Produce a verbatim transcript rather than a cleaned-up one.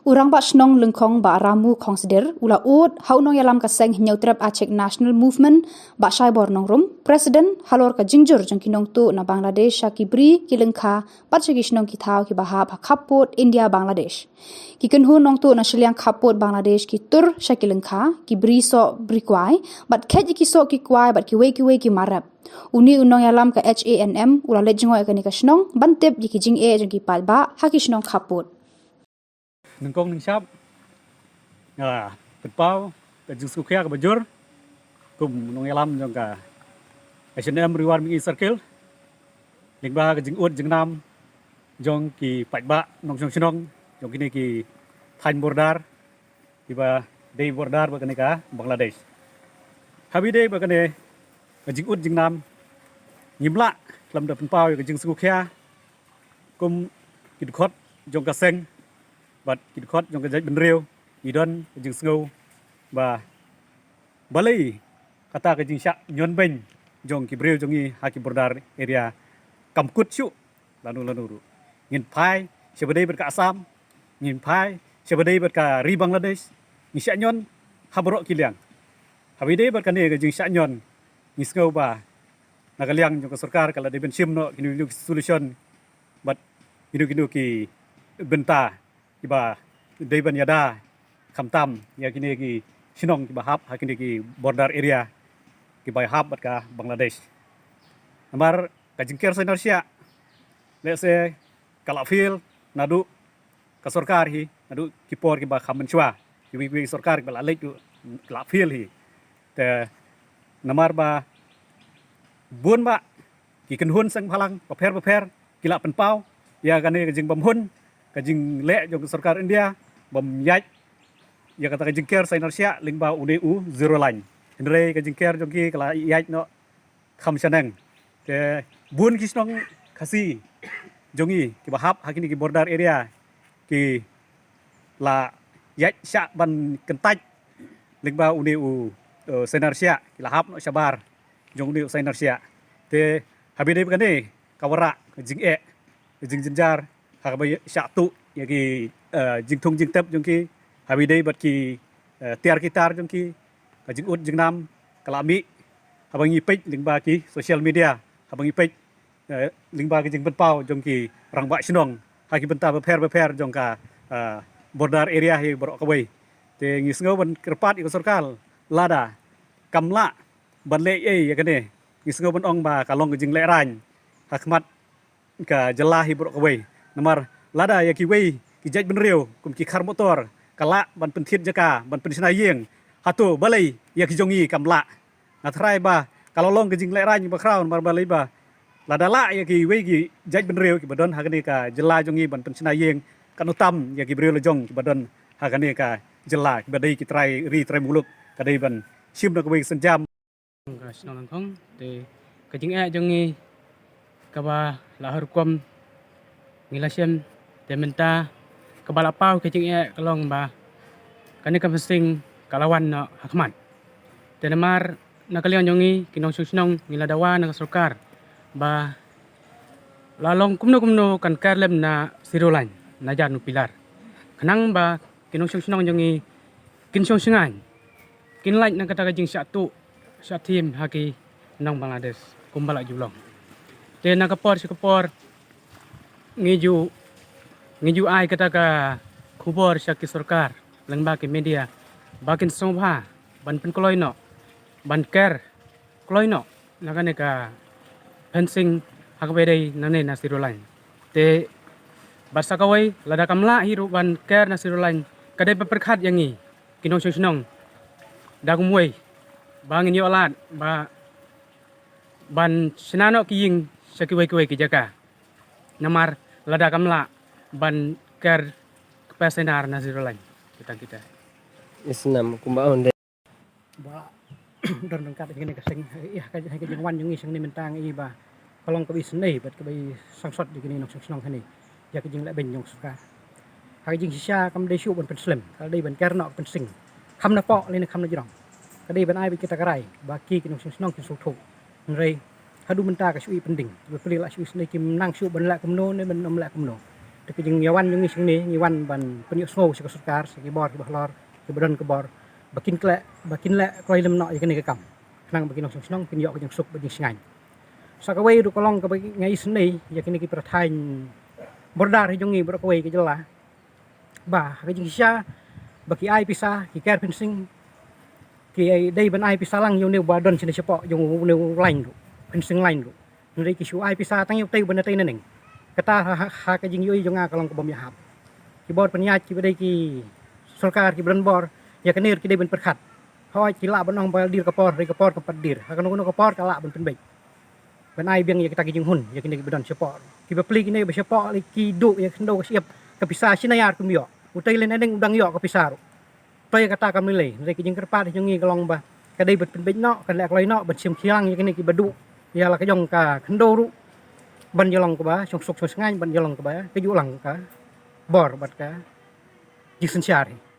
U Rangbah Shnong Lyngkhong Bah Ramu Khongsdir u la ud ha u nongïalam ka seng Hynñiewtrep Achik National Movement Bah Shaibor Nongrum, President, halor ka jingjur jong ki nongtuh na Bangladesh sha ki bri ki lyngkha bad sha ki shnong ki thaw kiba hap ha khappud India Bangladesh. Ki kynhun nongtuh na shiliang khappud Bangladesh ki tur sha ki lyngkha, ki bri soh bri kwai, bad kheit ïa ki soh ki kwai bad kiwei kiwei ki mar rep. Une u nongïalam ka H A N M u la leit jngoh ïa kane ka shnong ban tip ïa ki jingeh jong ki paidbah ha ki shnong khappud. Nyngkong nyngshap nga pynpaw ka jingsngewkhia kaba jur kum nongïalam jong ka H A N M Ri War Mihngi Circle lyngba ka jingud jingnam jong ki paidbah nongshong shnong jong kine ki thaiñ border kiba dei border bad kane ka Bangladesh. Haba ïadei bad kane ka jingud jingnam, ngim lah khlem da pynpaw ïa ka jingsngewkhia kum ki dkhot jong ka seng bad ki dkhot jong ka jaitbynriew, ngi don ka jingsngew ba balei kata ka jingshah ñion beiñ jong ki briew jong ngi ha ki border area kam kut shuh lano lano ruh. Ngin phai shaba dei bad ka Assam, ngin phai shaba dei bad ka ri Bangladesh, ngi shah ñion ha baroh ki liang. Haba ïadei bad kane ka jingshah ñion, ngi sngew ba na ka liang jong ka sorkar ka la dei ban shim noh kino kino ki solution bad kino kino ki bynta kiba dei ban ïada, khamtam ïa kine ki shnong kiba hap ha kine ki border area kiba hap bad ka Bangladesh. Namar ka jingker sainar shiah, let's say, ka la fail naduh ka sorkar hi, naduh ki por kiba kham mynshuwa, kiwei kiwei ki sorkar kiba la leit ruh ka la fail hi. Te namar ba bun bah ki kynhun seng bhalang bapher bapher ki la pynpaw ïa kane ka jingbymhun ka jingleh jong ka sorkar India ban ïaid ïa kata ka jingker sainar shiah lyngba une u Zero Line. Hynrei ka jingker jong ki ka la ïaid noh kham shaneng. Te bun ki shnong Khasi jong ngi kiba hap ha kine ki border area ki la ïaid shah ban kyntait lyngba une u, eh, sainar shiah, ki la hap noh shabar jong une u sainar shiah. Te haba ïadei bad kane ka wanrah ka jingeh, ka jingjynjar ha kaba shah tuh ïa ki, eh, jingthung jingtep jong ki, haba ïadei bad ki, eh, tiar ki tar jong ki, ka jingud jingnam ka la mih haba ngi peit lyngba ki social media, haba ngi peit, eh, lyngba ki jingpynpaw jong ki rangbah shnong ha ki bynta bapher bapher jong ka, eh, border area hi baroh kawei. Te ngi sngew ban kyrpad ïa ka sorkar, lada kam lah ban leh ei ïa kane, ngi sngew ban ong ba ka long ka jinglehraiñ ha khmat ka jylla hi baroh kawei. Namar lada ïa kiwei ki jaitbynriew kum ki khar motor ka lah ban pynthied jaka, ban pynshna ïing, hato balei ïa ki jong ngi kam lah? Nga tharai ba ka la long ka jinglehraiñ bakhraw, namar balei ba lada lah ïa kiwei ki jaitbynriew kiba don ha kane ka jylla jong ngi ban pynshna ïing, katno tam ïa ki briew la jong kiba don ha kane ka jylla, kiba dei ki trai ri trai muluk, ka dei ban shim na kawei ka sienjam. Ka shnong Lyngkhong, te ka jingeh jong ngi kaba la har rukom ngi la shem, te mynta kaba la paw ka jingeh ka long ba kane ka fencing ka la wan noh ha khmat. Te namar na ka liang jong ngi ki nongshong shnong ngi la dawa na ka sorkar ba la long kumno kumno kan ker lem na Zero Line, na jan u pilar, khnang ba ki nongshong shnong jong ngi kin shong shngaiñ, kin lait na kata ka jingshah tuh shah thiem ha ki nong Bangladesh kumba la ju long. Te na ka por sha ka por ngi ju, ngi ju ai kata ka khubor sha ki sorkar lyngba ki media ba kin sngewbha ban pynkloi noh, ban ker kloi noh na kane ka fencing ha kaba ïadei nangne na Zero Line. Te bad sa kawei, lada kam lah hi ruh ban ker na Zero Line, ka dei ba pyrkhat ïa ngi ki nongshong shnong da kumwei ba ngin ïoh lad ba ban shna noh ki ïing sha kiwei kiwei ki jaka. Namar lada kam lah ban ker kper sainar na Zero Line, kita kita. Isnam kumba onde. Ba don ryngkat ïa kane ka seng, ïa ka, ka jingwan jong ngi seng ne mynta ngi ba ka long kaba isynei bad kaba isangsot ïa kine nongshong shnong hangne ïa ka jingleh beiñ jong sorkar. Ha ka jingshisha kam dei shuh ban pynslem, ka dei ban ker noh ka fencing, kham napoh lane kham najrong. Ka dei ban ai bad kita ka rai ba ki ki nongshong shnong kin sngewthuh. Hynrei haduh mynta ka shu i pending, ba phi la shu isynei kim nang shuh ban leh kumno ne ban ym leh kumno. Ka jingïawan jong ngi shane ngi wan ban pynïohsngew sha ka sorkar, sha ki bor kiba halor, kiba don ka bor, ba kin kleh, ba kin leh kloi lem noh ïa kane ka kam, khnang ba ki nongshong shnong kin ïoh ka jingsuk bad jingshngaiñ. Sa kawei ruh ka long kaba nga isynei ïa kine ki para thaiñ border hi jong ngi baroh kawei ka jylla, ba ha ka jingshisha ba ki ai pisa, ki ker fencing, ki dei ban ai pisa lang ïa une uba don shane shapoh jong une u line ruh, fencing line ruh. Hynrei ki shu ai pisa tang ïa utei uba na tei na neng. Kata ha, ha, ha ka jingïohi jong nga ka long ka bym ïahap. Ki bor pynïaid kiba dei ki sorkar kiba don bor, ïa kane ruh ki dei ban pyrkhat. Hooid ki lah ban ong ba dier ka por, hynrei ka por kam pat dier. Ha kano kano ka por ka lah ban pynbeit, ban ai biang ïa kita ki jinghun ïa kine kiba don shapoh. Kiba plie kine ba shapoh lei ki duh ïa ka khyndew ka shyiap, ka pisa shi hajar kim ïoh. Utei lei na neng u dang ïoh ka pisa ruh. To ïa kata kam lei lei, hynrei ka jingkyrpad jong ngi ka long ba ka dei ban pynbeit noh, ka leh kloi noh ban shim khia lang ïa kine kiba duh ïa la ka jong ka khyndew ruh, ban ïalong kaba shong suk shong shngaiñ, ban ïalong kaba kajuh lang ka bor bad ka jingsynshar hi.